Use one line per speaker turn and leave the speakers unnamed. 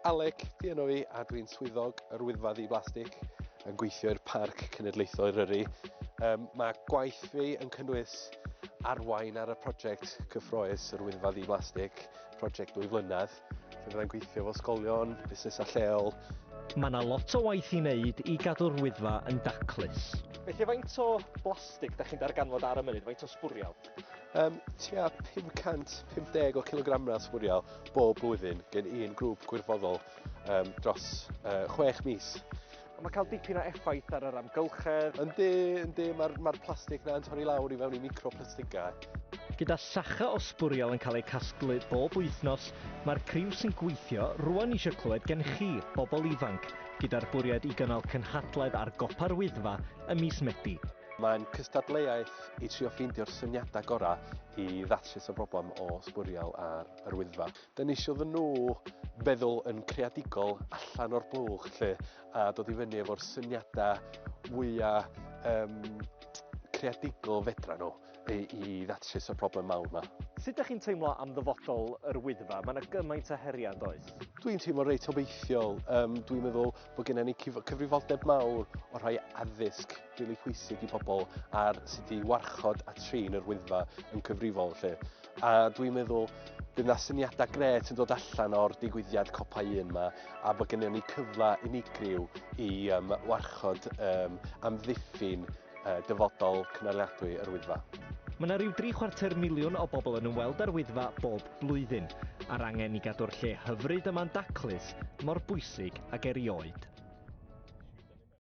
Alec 'di enw fi a dwi'n swyddog yr Wyddfa Ddi-blastig yn gweithio i'r Parc Cenedlaethol Eryri. Um, mae gwaith fi yn cynnwys arwain ar y prosiect cyffroes yr Wyddfa Ddi-blastig, prosiect dwy flynedd, lle fyddai'n gweithio efo ysgolion, busnesau lleol.
Mae 'na lot o waith i wneud i gadw'r Wyddfa yn daclus.
Felly faint o blastig da chi'n darganfod ar y mynydd, faint o sbwriel?
Um, tua 550 o cilogramau sbwriel bob blwyddyn gen un grŵp gwirfoddol um, dros 6 mis.
Mae cael dipyn o effaith ar yr amgylchedd.
Yndi, yndi, mae'r ma plastig na yn torri lawr i fewn i microplastigau.
Gyda sacha o sbwriel yn cael eu casglu bob wythnos, mae'r criw sy'n gweithio rwan eisiau clywed gen chi, bobl ifanc, gyda'r bwriad i gynnal cynhadledd ar gopa'r Wyddfa ym mis Medi.
Mae'n cystadleuaeth i trio ffeindio'r syniadau gorau i ddatrys y broblem o sbwriel ar yr Wyddfa. Da ni eisiau iddyn nhw feddwl yn creadigol allan o'r blwch lle a dod i fyny efo'r syniadau fwyaf um, creadigol fedra nhw i, i ddatrys y broblem mawr yma.
Sut ydych chi'n teimlo am ddyfodol yr Wyddfa? Mae yna gymaint o heriau yn does?
Dwi'n teimlo reit obeithiol. Um, dwi'n meddwl bod gennym ni cyfrifoldeb mawr o rhoi addysg rili pwysig i bobl ar sut i warchod a trin yr Wyddfa yn cyfrifol. Lle. A dwi'n meddwl bydd yna syniadau grêt yn dod allan o'r digwyddiad Copa Un yma a bod gennym ni cyfle unigryw i um, warchod um, amddiffyn uh, dyfodol cynaliadwy yr Wyddfa.
Mae yna ryw 750 miliwn o bobl yn ymweld â'r Wyddfa bob blwyddyn, a'r angen i gadw'r lle hyfryd yma'n daclus mor bwysig ag erioed.